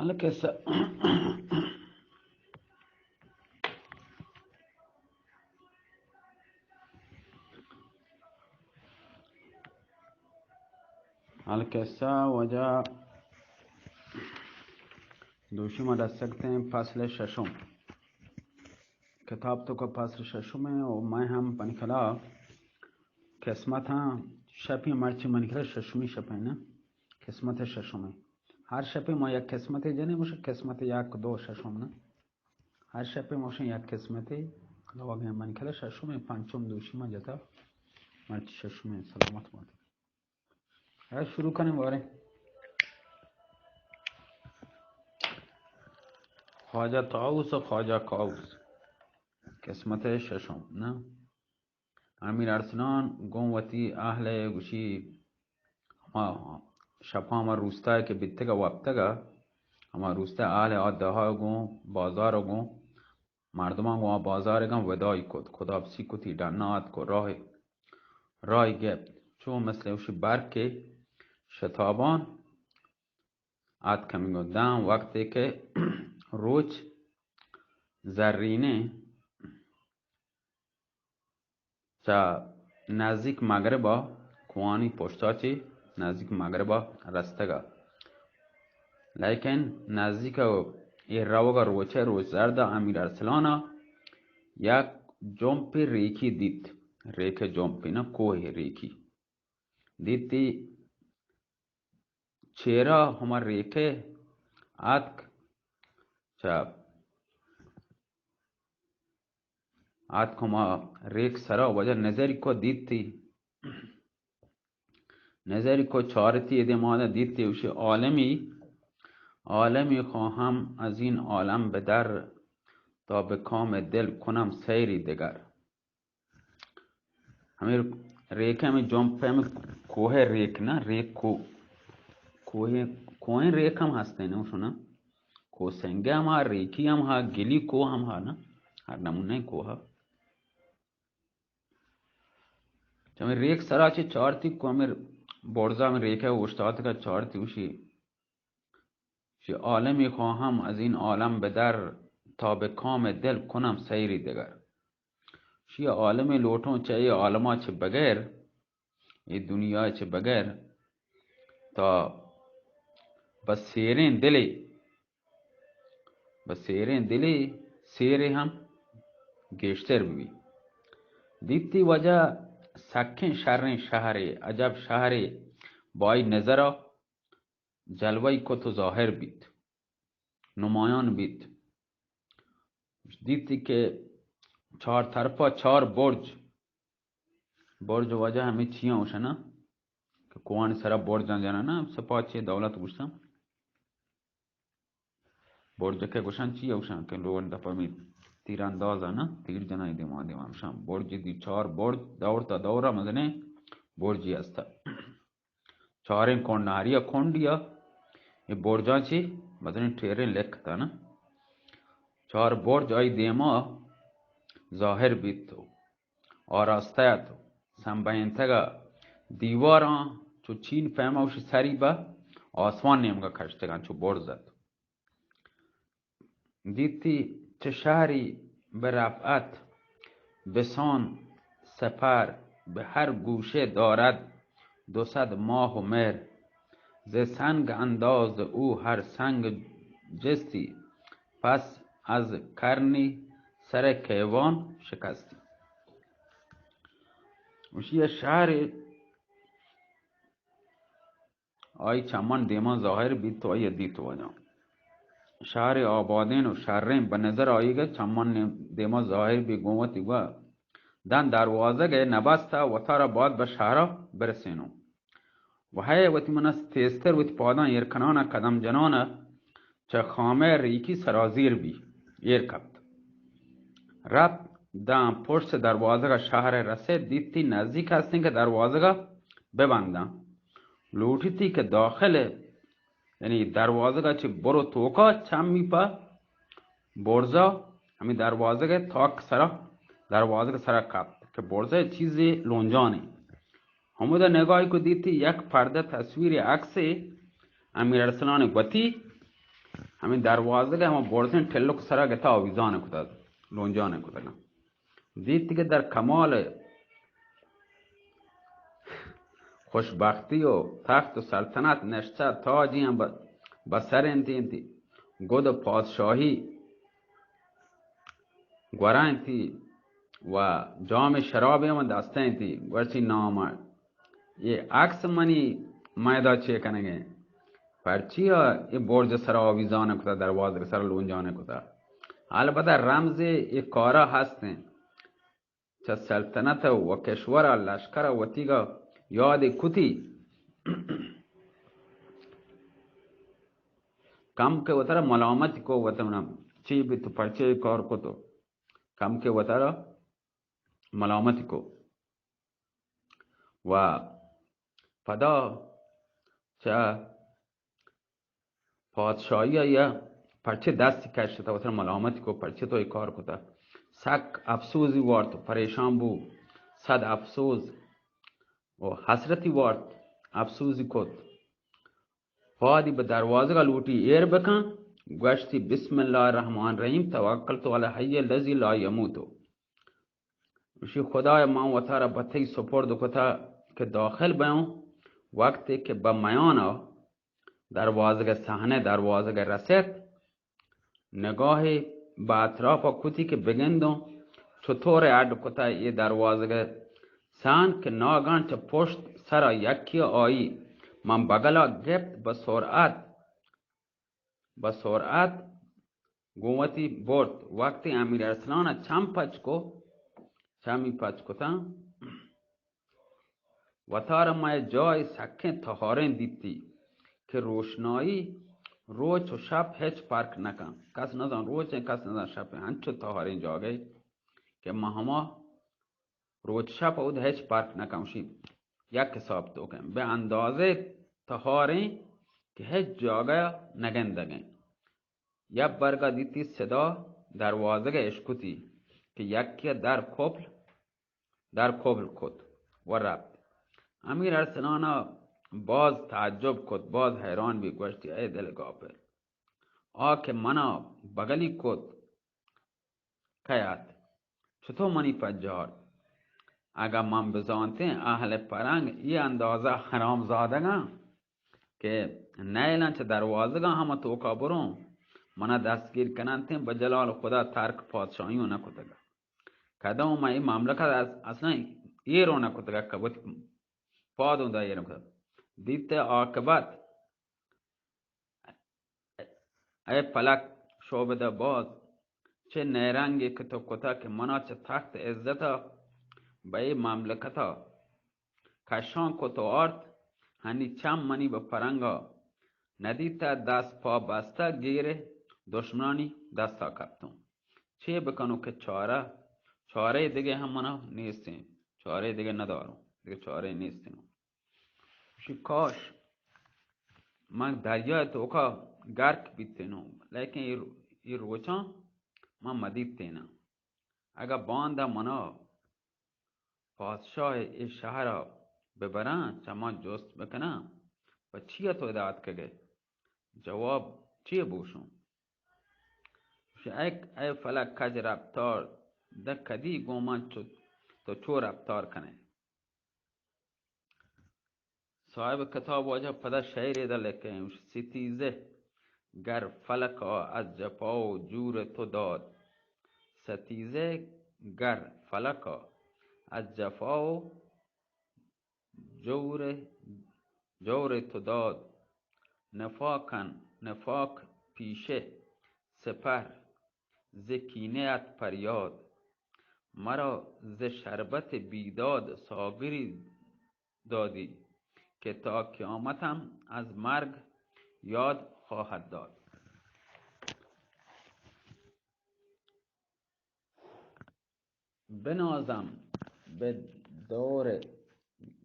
القصہ، القصہ واجہ دوشی ما دستگتیں فصل ششم۔ کتاب تو کا فصل ششم ہے، اور میں ہم پنکھلا قسمت ہاں، شپی مرچی منکھلا ششمی شپ ہے نا، قسمت ششم ہے۔ ہر شپی ما یک قسمت جنے، مش قسمت یک، دو، ششم نا۔ ہر شپی موشن یک قسمت لوگ ہیں، منکھلا ششم ہے، پنچم دوشی ما جتا، مرچی ششم ہے، سلامت بات۔ ہاں، شروع کنیں بارے۔ خواجہ طاووس و خواجہ کاووس، قسمت ششم، نا؟ امیر ارسلان گوں وتی اہل گوشی، ہما شپاں ہما روستائے کہ بیتگ ء وپتگ ء، ہما روستہ اہل آ دہا گوں بازار گوں مردماں گوں آ بازارگاں ودائی کت، خداپسی کتی، ڈنا آتک و راہ، راہی گپت۔ چو مثل اوشی برکے شتابان آتک ہمینگو داں وقتے کہ روچ زرینیں چہ نزیک مغربا کوہانی پشتا چہ نزیک مغربا رستگا۔ لیکن نزیک اے روگا روچے روچ زردا امیر ارسلانا یک جمپی ریکی دیت۔ ریک جمپی نا، کوہ ریکی دیتی۔ چیرا ہما ریکے آتک چہ آتک ہما ریک سرا واجہ نظری کو دیتی۔ نظری کو چارتی، ادے مانا دیتی، اوشی عالمی، عالمی خواهم از این عالم به در، تا به کام دل کنم سیری دگر۔ ہمیں ریک، ہمیں جمپ، ہمیں کوہ ریک نا، ریک کو، کوہ، کوہیں ریک ہم ہستے نا، سنا؟ کوہ سنگے ہم ہا، ریکی ہم ہا، گلی کوہ ہم ہا نا، ہر نمونہ کوہ ہا۔ چہ ہمیں ریک سرا چہ چارتی کو ہمیں برزا ہمیں ریک ہے اوشتات کا چارتی اوشی، چہ عالمی خواهم از این عالم به در، تا به کام دل کنم سیری دگر۔ شی عالمی لوٹوں چہ اے عالما چہ بغیر، اے دنیا چہ بغیر، تا بس سیریں دلے، بس سیریں دلے، سیرے ہم گیشتر بی۔ دیتی واجہ سکیں شریں شہرے، عجب شہرے، بائی نظرا جلوہ کت و ظاہر بیت، نمایان بیت۔ دیتی کہ چار طرفا چار برج، برج واجہ ہمیں چیاں اوشنا کہ کوہانی سرا برجاں جنانا، سپاہ چے دولت گوشتاں۔ برج کہ گوشن چی اوشن کہ لوگن دپا می تیر انداز نا، تیر جنائی دیما دیما اوشن۔ برج دی چار برج، دور تا دورا مزنیں برجی ہستا۔ چاریں کنڈ، ہر یک کنڈیا اے برجاں چی مزنیں ٹیریں لکھتا نا۔ چار برج آئی دیما ظاہر بیت و آراستہ ات و سمبہینتگا دیواراں چو چین پیما اوشی سری بہ آسمان نیمگا کشتگاں چو برز ات۔ دیتی چہ شہری بہ رفعت، بسان سپر بہ ہر گوشے دارد دو صد ماه و مهر. ز سنگ انداز او هر سنگ جستی، پس از کرنی سر کیوان شکستی۔ گوشی شہر آئی چمن دیما ظاہر بیت و آئی دیت واجہ۔ شہر آبادین و شریں بہ نظر آئیگا چمن دیما ظاہر بی گوں وتی گوا دن دروازگ نبستا وتارا باد بہ شہرا برسینو۔ و ہے وتی منا تیزتر وتی پاداں ایر کنانا قدم جنانا چہ خامہ ریکی سرازیر بی، ایر کپت۔ رپت داں پشت دروازگ شہر رسید، دیتی نزدیک ہستیں کہ دروازگ ببنداں۔ لوٹیتی کہ داخل، یعنی دروازگ چہ برو توکا چمی پہ برزا ہمیں دروازگ تاک سرا، دروازگ سرا کپت کہ برزا چیزے لونجانے۔ ہمودا نگاہی کو دیتی یک پردہ تصویر عکس امیر ارسلان وتی ہمے دروازگ ءَ ہما برزیں ٹلک سرا گتا آویزان کتگ، لونجان کتگ۔ دیت کہ در کمال خوشبختی و تخت و سلطنت نشتہ، تاجی ہم بہ، بہ سر انتی، انتی گد و پادشاہی گورا انتی و جام شرابی ہم دستا انتی، گوشتی نام اے عکس منی میدا چے کنگے؟ پرچیا اے برج سرا آویزان کتا، دروازگ سرا لونجان کتا؟ البتہ رمز اے کارا ہستیں۔ چہ سلطنت و کشور ء لشکر ء وتیگا یادے کتی، کم کہ وترا ملامت کو، وترا چی بیت، پرچے کار کتو، کم کہ وترا ملامت کو۔ و پدا چہ پادشاہی ء یا پرچے دستی کشت، وترا ملامت کو، پرچے تو اے کار کتا؟ سک افسوزی وارت، پریشان بو، صد افسوز و حسرتی وارت، افسوزی کت۔ پادی بہ دروازگ ء لوٹی ایر بکن، گوشتی، بسم اللہ الرحمن الرحیم، توکلت علی الحی الذی لا یموت۔ گوشی، خدایا، من وتارا بہ تئی سپرد کتا کہ داخل بیاں۔ وقتے کہ بہ میان ء دروازگ ء صحن ء دروازگ ء رست، نگاہے بہ اطراف ء کتی کہ بگندوں چطور اڈ کتا اے دروازگ ء صحن کہ ناگان چہ پشت سرا یکی آئی من بگلا گپت، بہ سرعت بہ سرعت گوں وتی برت۔ وقتی امیر ارسلان ء چم پچ کو، چمی پچ کتاں، وتارا مئے جاہ سکیں تہاریں دیتی کہ روشنائی روچ و شپ ہچ پرک نہ کن۔ کس نہ زان روچیں، کس نہ زان شپیں، انچو تہاریں جاگہے کہ ما ہما روچ شپ اود ہچ پرک نہ کن، شی یک حساب تو کن۔ بہ اندازے تہاریں کہ ہچ جاگہ نہ گندگیں۔ یک برگا دیتی صدا دروازگ اشکتی کہ یکی در کپل، در کپل کت و رپت۔ امیر ارسلان ء باز تعجب کت، باز حیران بی، گوشتی، اے دل گاپر، آ کہ منا بگلی کت، کئے ات؟ چطور منی پجار؟ اگاں من بزانتیں اہل پرنگ اے اندازہ حرام زادگاں کہ نیلاں چہ دروازگاں ہم توکا بروں، منا دستگیر کننتیں، بہ جلال خدا ترک پادشاہیوں نہ کتگ۔ کدوں من اے مملکت اص-، اصلاً ایر نہ کتگ کہ وتی پادوں دا ایر کتگ۔ دیت عاقبت اے فلک، شعبدہ باز، چہ نیرنگے کہ تو کتا کہ منا چہ تخت عزتا بہ اے مملکتا کشان کت و آرت، ہنی چم منی بہ پرنگا ندیتا، دست پا بستہ گیرے دشمنانی دستا کپتوں۔ چے بکنوں کہ چارہ، چارے دگہ ہم منا نیستیں، چارے دگہ نداروں، دگہ چارے نیستیں۔ گوشی، کاش من دریا ء توکا گرک بیتینوں، لیکن اے رو-، اے روچاں من مدیتیناں۔ اگاں باندا منا پادشاہ اے شہر ء ببراں، چہ من جست بکناں، پہ چیا تو ادا اتکگئے؟ جواب چے بوشوں؟ گوشی، اے، اے فلک کج رپتار، داں کدی گوں من چو، تو چو رپتار کنئے؟ صاحب کتاب واجہ پدا شعرے دا لکھیں، ستیزہ گر فلکا از جفا و جور تو داد، ستیزہ گر فلکا از جفا و جور، جور تو داد، نفاقن، نفاق پیشه سپر، ز کینه ات پریاد، مرا ز شربت بیداد ساغری دادی که تا قیامتم از مرگ یاد خواهد داد. بنازم به دور،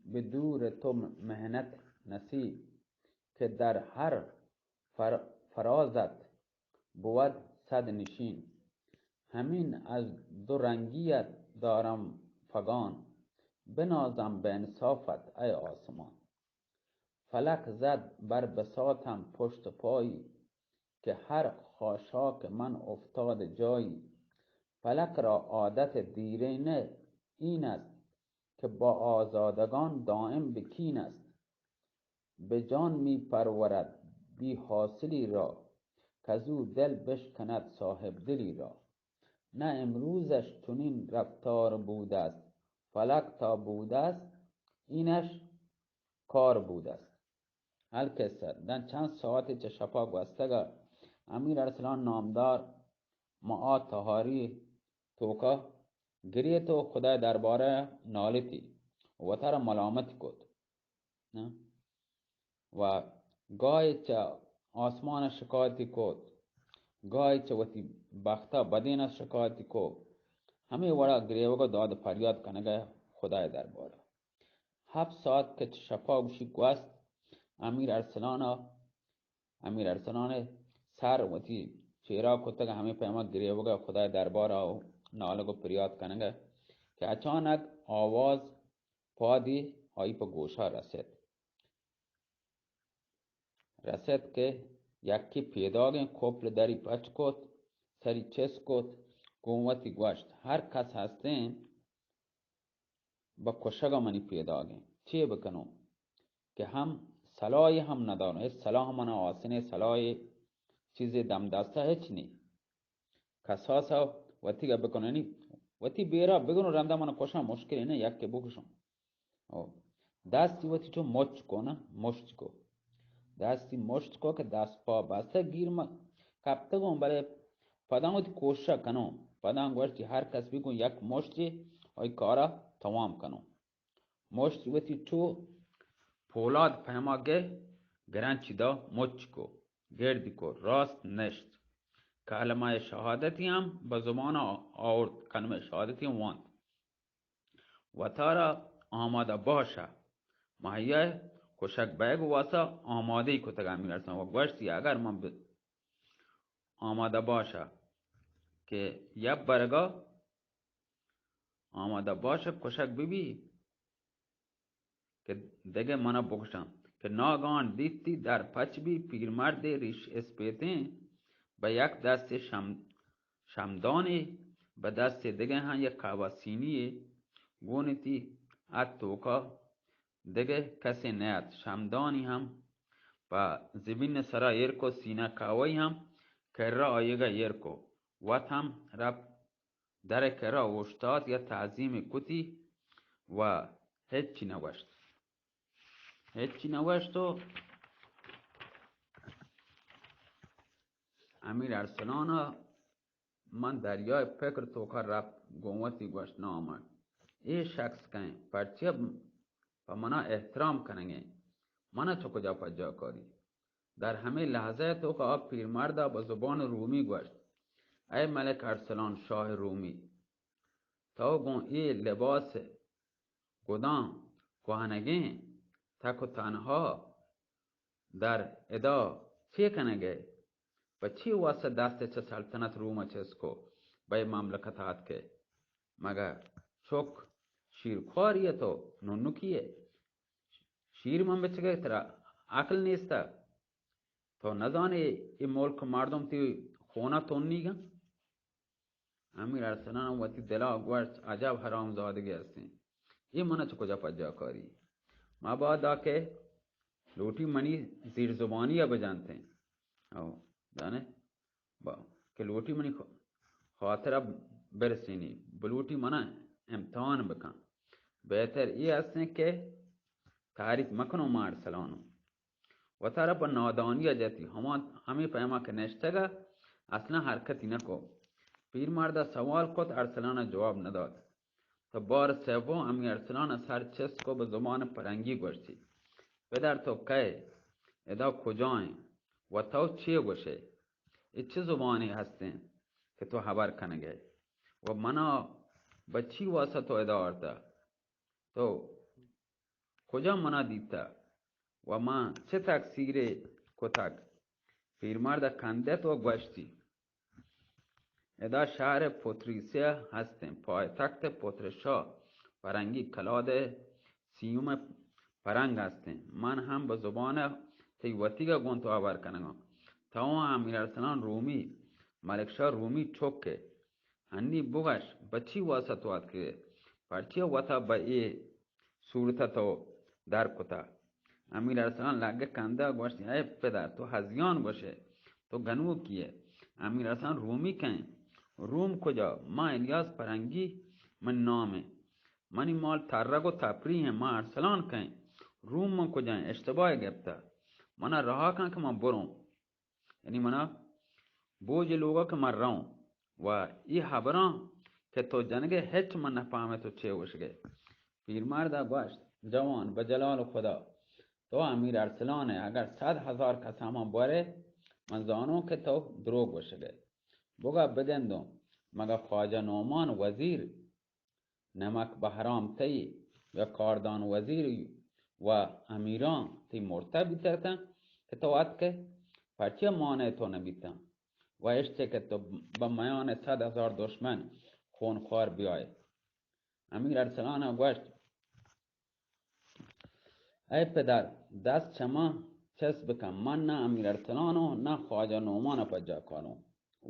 به دور تو محنت نشین که در هر فر-، فرازت بود صد نشین. همین از دو رنگیت دارم فغان، بنازم به انصافت ای آسمان. فلک زد بر بساطم پشت و پایی، که هر خاشاک من افتاد جایی. فلک را عادت دیرینه این است که با آزادگان دائم به کین است. به جان می‌پرورد بی حاصلی را، کز او دل بشکند صاحب دلی را. نه امروزش چنین رفتار بوده است، فلک تا بوده است، اینش کار بوده است. القصه، داں چند ساعتے چہ شپا گوستگا امیر ارسلان نامدار معاد تہاری توکا گریت و خدای دربارا نالتی و وتارا ملامت کت. نه؟ و گاہے چہ آسمان شکایتی کت، گاہے چہ وتی بختا بدینا شکایتی کت. ہمے وڑا گریوگا داد پریاد کنگا خدای دربارا. ہفت ساعت کہ چہ شپا گوشی گوست، امیر ارسلانا، امیر ارسلان سر وتی چیرا کتگ، ہمے پیما گریوگا خدای دربارا و نالگ و پریاد کنگا کہ اچانک آواز پادی آئی پہ گوشا رست. رست کہ یکے پیداگیں، کپل دری پچ کت، سری چست کت، گوں وتی گوشت، ہر کس ہستیں بہ کشگ ء منی پیداگیں، چے بکنوں کہ ہم سلاہے ہم نداروں، ہچ سلاہ منا آسنے، سلاہے چیزے دم دستا ہچ نی. کساسا وتی گپ بکنوں، یعنی وتی بیرا بگنوں، رندا منا کشاں مشکلے نہ، یکے بکشوں. او، دستی وتی چو مچ کو نا، مشت کو. دستی مشت کو کہ دست پا بسته گیر ما کپتگوں، بلے پداں وتی کوشش کنوں. پداں گوشتی ہر کس بگوں یک مشتی آئی کارا توام کنوں. مشت وتی چو پولاد پیما گے گرنچی دا مچ کو، گردی کو، راست نشت. کلمہ شہادتی ہم بہ زبان آورد، کلمہ شہادتی ہم وانت. وتارا آمادہ باشا. مہیا کشک بیگ واسا آمادہ کتگ امیر ارسلان و گوشتی اگر من ب-، آمادہ باشا کہ یک برگا آمادہ باشا کشک ببی کہ دگہ منا بکشاں. کہ ناگان دیتی در پچ بی پیرمردے ریش اسپیتیں، بہ یک دستے شم-، شمدانے، بہ دستے دگہ ہاں یک کاواسینی گونتی ات توکا، دگہ کسے نیت. شمدانی ہم پہ زمین سرا ایر کو، سینہ کاوئی ہم کرا آیگا ایر کو، وت ہم رپ در کرا اوشتات یا تعظیم کتی و ہچی نگوشت. ہچی نگوشت و امیر ارسلان من دریائے فکر توکا رپت، گوں وتی گوشت، نامرد، اے شخص کئیں؟ پرچیا پہ منا احترام کنگیں؟ منا چہ کجا پجا کاری؟ در ہمے لحظہ توکا آ پیرمردا بہ زبان رومی گوشت، اے ملک ارسلان شاہ رومی، تو گوں اے لباس گداں کوہنگیں تک و تنہا در ادا چے کنگ ئے؟ پہ چی واسطہ دست چہ سلطنت روم چست کو بہ اے مملکت آتکے؟ مگہ چک شیرخواری ئے تو ننکی ئے؟ شیر من بچگے، ترا عقل نیستا؟ تو نزانے اے ملک مردم تی خونا تنیگا؟ امیر ارسلان وتی دلا گوشت، عجب حرامزادگے ہستیں، اے منا چہ کجا پجا کاری؟ مبادا کہ لوٹی منی زیر زبانی ء بجنتیں۔ او، دانے؟ با، کہ لوٹی منی خ-، خاطر ء برسینی، بلوٹی منا امتحان بکن۔ بہتر اے ہستیں کہ تحریک مکنو ما ارسلانو۔ وتارا پہ نادانی ء جتی، ہما، ہمے پیما کہ نشتگ ء اصلاً حرکتی نہ کو۔ پیرمرد ء سوال کت، ارسلان ء جواب نہ دات۔ تو بار سیوم ہمے ارسلان ء سر چست کو، بہ زبان پرنگی گوشتی، پدر تو کئے؟ ادا کجائیں؟ و تو چے گوشے؟ اے چے زبانے ہستیں کہ تو ہبر کنگئے؟ و منا بہ چی واسطہ تو ادا آرتہ؟ تو کجا منا دیتہ و من چہ تقصیرے کتگ؟ پیرمرد کندت و گوشتی، ادا شہر پتریسیہ ہستیں، پایتخت پترشا، پرنگی کلاد سیوم پرنگ ہستیں۔ من ہم بہ زبان تئی وتیگا گوں تو ہبر کنگاں۔ تو امیر ارسلان رومی، ملک شاہ رومی چک ئے۔ ہنی بگش، بچی واسطہ تو اتکگ ئے؟ پرچیا وتا بہ اے صورت ءَ تو در کتا؟ امیر ارسلان لگے کندہ، گوشت، اے پدر، تو ہزیان گوشے، تو گنوکی ئے۔ امیر ارسلان رومی کئیں؟ روم کجا؟ ما الیاس پرنگی من نام ایں۔ منی مال ترگ و تپری ایں، ما ارسلان کئیں؟ روم من کجا ایں؟ اشتباہ گپتہ۔ منا رہا کن کہ من بروں۔ یعنی منا بوج لوگا کہ من روں۔ و ای حبراں کہ تو جنگے ہچ من نہ پامے تو چے گوشگے۔ پیرمردا گوشت، جوان، بہ جلال خدا، تو امیر ارسلان ئے، اگر صد ہزار کساں من بورے، من زانوں کہ تو دروگ گوشگے۔ بگا بگندوں، مگہ خواجہ نعمان وزیر نمک بہرام تئی یا کاردان وزیر و امیراں تئی مرتہ بیترتاں کہ تو اتکے، پرچیا مانع تو نہ بیتاں؟ و اشتے کہ تو بہ میان صد ہزار دشمن خونخوار بیائے۔ امیر ارسلان ءَ گوشت، اے پدر، دست چہ من چست بکن، من نہ امیر ارسلان و نہ خواجہ نعمان ءَ پجا کاروں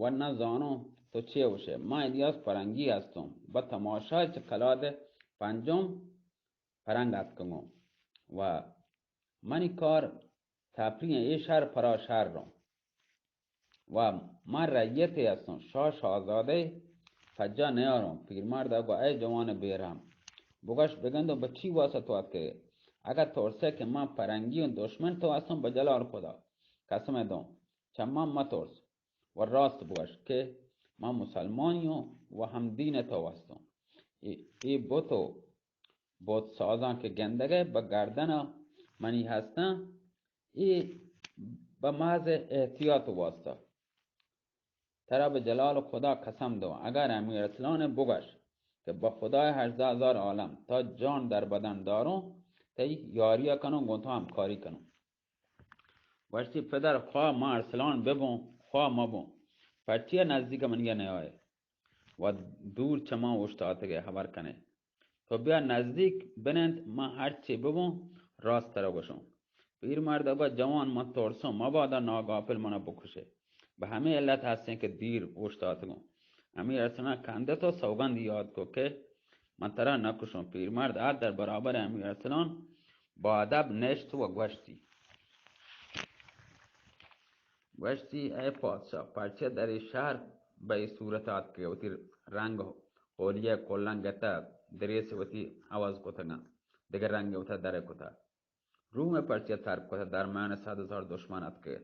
و نہ زانوں تو چے گوشے۔ من الیاس پرنگی ہستوں، بہ تماشا چہ کلاد پنجم پرنگ اتکگوں و منی کار تپری ایں، اے شہر پرا شہر روں۔ و من رعیتے ہستوں، شاہ شاہزادہ پجا نیاروں۔ پیرمردا گو، اے جوان بے رحم، بگش بگندوں بہ چی واسطہ تو اتکے؟ اگہ ترسے کہ من پرنگی اوں، دشمن تو ہستوں، بہ جلال خدا قسم دوں، چہ من مترس و راست بگش کہ من مسلمانی اوں و ہم دین تو ہستوں۔ اے، اے بت و بت سازاں کہ گندگے بہ گردن منی ہستاں، اے بہ محض احتیاط واسطہ۔ ترا بہ جلال خدا قسم دوں، اگر امیر ارسلان بگش کہ بہ خدای ہژدہ ہزار عالم تا جان در بدن داروں، تئی یاریا کنوں، گوں تو ہمکاری کنوں۔ گوشتی، پدر، خواہ من ارسلان ببوں، خواہ مبوں، پرچیا نزدیک منی نیائے؟ و دور چہ من اوشتاتگے، ہبر کنے۔ تو بیا نزدیک بنند، من ہرچی بگوں، راست ترا گوشوں۔ پیرمرد گو، جوان، من ترسوں، مبادا ناگاپل منا بکشے۔ بہ ہمے علت ہستیں کہ دیر اوشتاتگوں۔ امیر ارسلان کندت و سوگند یاد کو کہ من ترا نہ کشوں۔ پیرمرد ات در برابر امیر ارسلان با ادب نشت و گوشتی، گوشتی، اے پادشاہ، پرچہ در اے شہر بہ اے صورت آتکے، وتی رنگ و حولیہ کلاں گتہ، دریس وتی عوض کتگاں، دگہ رنگ وتا در کتہ۔ روم پرچہ ترک کتہ، در میان صد ہزار دشمن آتکے۔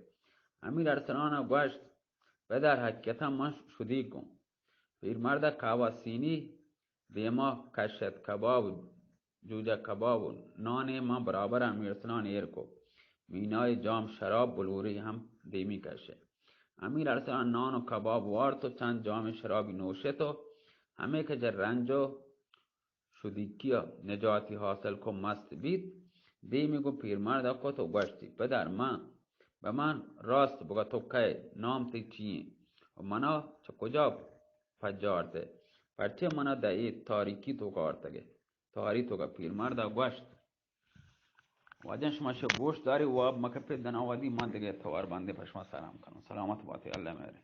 امیر ارسلان گوشت، پدر، حقیقتاً من شدیگ اوں۔ پیرمرد قہوہ سینی دیما کشت، کباب، جوجہ کباب و نانے من برابر امیر ارسلان ایر کو۔ مینای جام شراب بلوری ہم دیمی کشے۔ امیر ارسلان نان و کباب وارت و چند جام شرابی نوشت و ہمے کہ چہ رنج و شدیکی ء نجاتی حاصل کو مست بیت، دیمی گوں پیرمرد ء کت و گوشتی، پدر، من، بہ من راست بگو، تو کئے، نام تئی چی انت و منا چہ کجا پجارت ئے؟ پرچے منا دہ اے تاریکی توکا آرتگ ئے؟ تہاری توکا؟ پیرمرد ء گوشت، واجہ، شما شہ گوش داری، واب مکپے، دنا وہدی من دگہ توار بندے پہ شما سلام کنوں۔ سلامت باتے، اللہ مہرے۔